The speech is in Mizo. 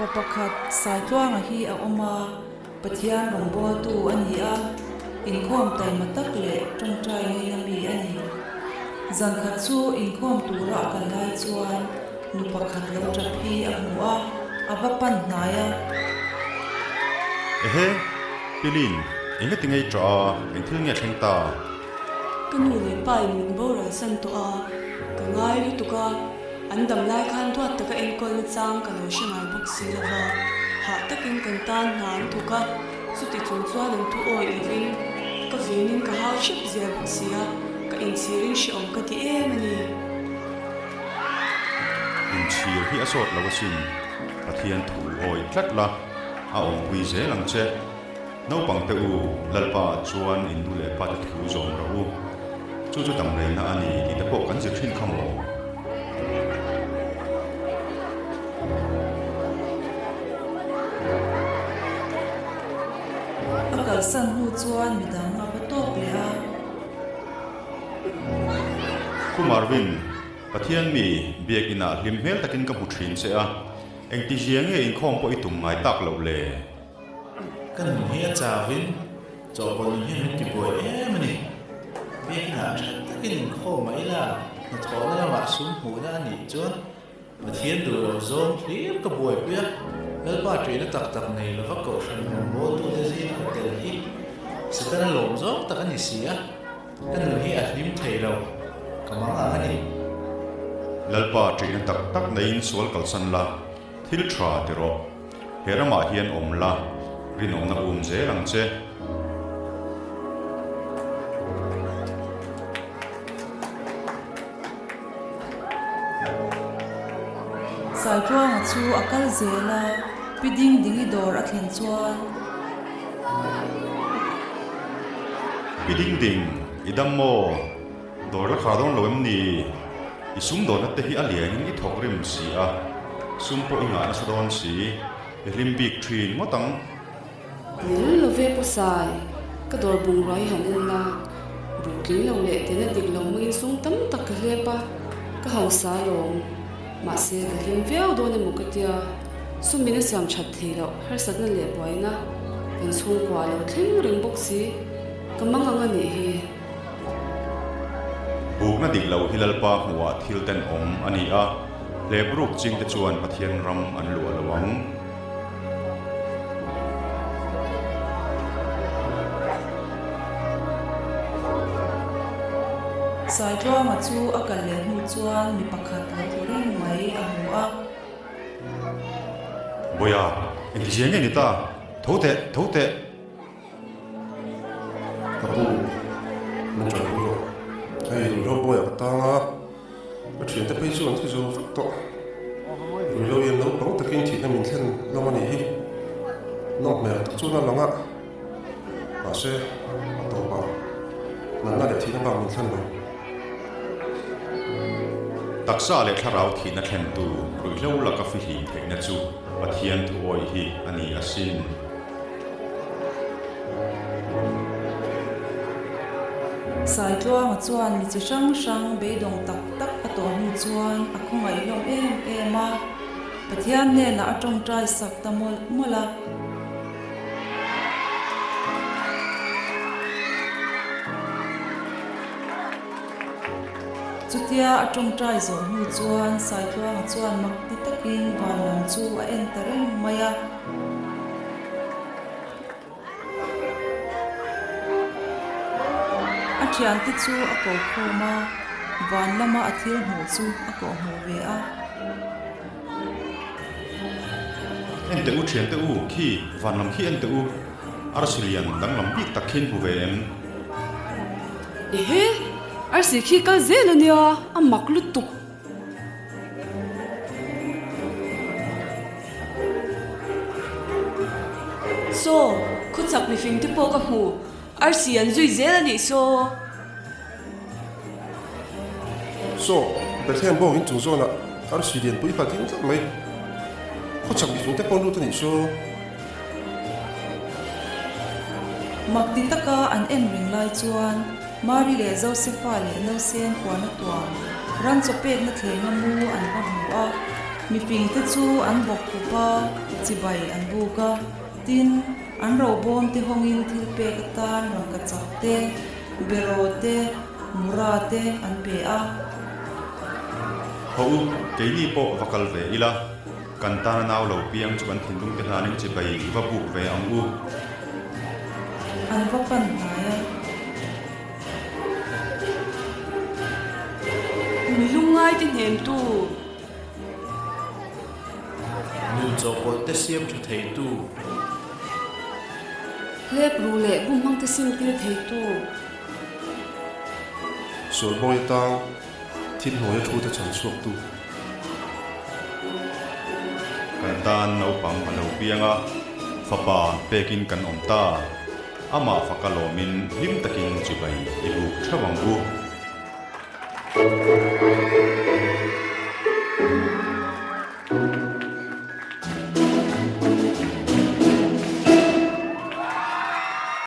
Pa pakhat Saitluanga hi a awm a, Pathian rawngbawltu a ni a, inkhawm taima tak leh tawngtai ngaina mi a ni. Zankhat chu inkhawm tura a kal lai chuan nu pakhat lo tap hi a hmu a, a va pan hnai a. Ehe, Pilin, eng eti ngei tah a, eng thil nge thleng ta? Ka nu leh pa in min boral san tawh a, ka ngai lutuk a, an dam lai khan duat taka enkawlna chang ka lo hre ngai bawk si lo va, hah takin kan tan hna an thawk a, chuti chung chuan an thu awih lovin ka venin ka hau hrep zel bawk si a, ka inchhirin hrehawm ka ti em a ni. Inchhir hi a sawt lo asin, Pathian thu awih tlat la, a awmpui zel ang che. Naupang te u, Lalpa ah chuan in nu leh pa te thu zawm rawh u. Chu chu damreina a ni tih te pawh kan zir thin kha maw? A kalsan hnu chuan midang a va tawk leh a. Pu Marvin, Pathian mi, biakinah hlim hmel takin ka hmu thin che a, engtizia nge inkhawm pawh i tum ngai tak loh le? Ka nun hi a chauhin chawhpawlh nun hian min tibuai em a ni. Biakinah tha takin inkhawm mah ila, hnathawhna lamah sum hmuhna a nih chuan Pathian duh lo zawng hlir ka buaipui a, Lalpa ṭihna tak tak nei lova kohhran rawngbawltute zinga ka tel hi Setana lawm zawng tak a ni si a, ka nun hi a hlim thei lo, ka mang ang a ni. Lalpa ṭihna tak tak neiin sual kalsan la, thil ṭha ti rawh. He ramah hian awm la, rinawmna um zel ang che. Saitluanga chu a kal zel a, Pi Ding Dingi dawr a thlen chuan. Pi Ding Ding, i dam maw? Dawr la khar dawn lo em ni? I sum dawrna te hi a lianin i thawk rim si a, sum pawh i ngah nasa dawn si, i hlim bik thin ngawt ang. Nil lo ve Pu Sai, ka dawr bungrua hi han en la, buh tling lo leh tena dik lo hmangin sum tam tak ka hlep a, ka hausa alawm. Mahse ka hlim viau dawn emaw ka tia, sumin a siam that thei loh harsatna leh buaina kan chhungkua a lo thleng reng bawk si, ka mang ang a nih hi. Bukna dik lo hi Lalpa hmuhah thil tenawm a ni a, hlepruk chingte chuan Pathian ram an luah lo ang. Saitluanga chu a kal leh hnu chuan mi pakhat lo tlu reng mai a hmu a. Bawiha, engtizia nge ni ta? Tho teh, tho teh! Ka pu, min ṭan pui rawh. Hei ruihhlo bawiah ka tang a, ka ṭhiante phei chu an thi zo vek tawh. Ruihhlo hian naupang takin thihna min thlen hlawm a nih hi. Nawm hmel tak chuan a lang a, mahse a tawpah natna leh thihna bak min thlen lo. Taksa leh thlarau thihna thlentu ruihhlo laka fihlim theihna chu Pathian thuawi hi a ni asin. Saitluanga chuan mi chi hrang hrang beidawng tak tak a tawh hnu chuan a khawngaih hlawm em em a, Pathian hnenah a tawngtai sak ta mawlh mawlh a. Chutia a tawngtai zawh hnu chuan Saitluanga chuan mak ti takin van lam chu a en ta reng mai a. A thiante chu a ko khawm a, van lama a thil hmuh chu a kawhhmuh ve a. En teh u thiante u, khi van lam khi en teh u, arsi lian danglam bik tak khi an hmu ve em? Ehe, arsi khi kal zel a nia, a mak lutuk. Saw, khawchhak mifing te pawh ka hmu, arsi an zui zel a nih saw. Saw, Bethlehem bawng in chung zawnah arsi lianpui kha a ding tlat mai, khawchhak mifing te pawh an lut a nih saw. Mak ti taka an en reng lai chuan Mari leh Josefa leh Nausen puan a tuam ran chaw pekna thlenga mu an va hmu a. Mifingte chu an bawkkhup a, chibai an buk a. Tin, an robawmte hawngin thil pek atan rangkachak te, beraw te, mura te an pe a. Haw u, keini pawh va kal ve ila, kan tana nau lo piang chu kan thinlung te hlanin chibai i va buk ve ang u. An va pan hnai a. Mi lungngaite hnemtu. Nun chawhpawlh te siam tha theitu. Hlep ru leh bum hmang te sim tir theitu. Sual bawi atang thil hnuaia thu te chhan chhuaktu. Kan tan naupang a lo piang a, fapa pekin kan awm ta. Amah faka lawmin hlim takin chibai i buk theuh ang u.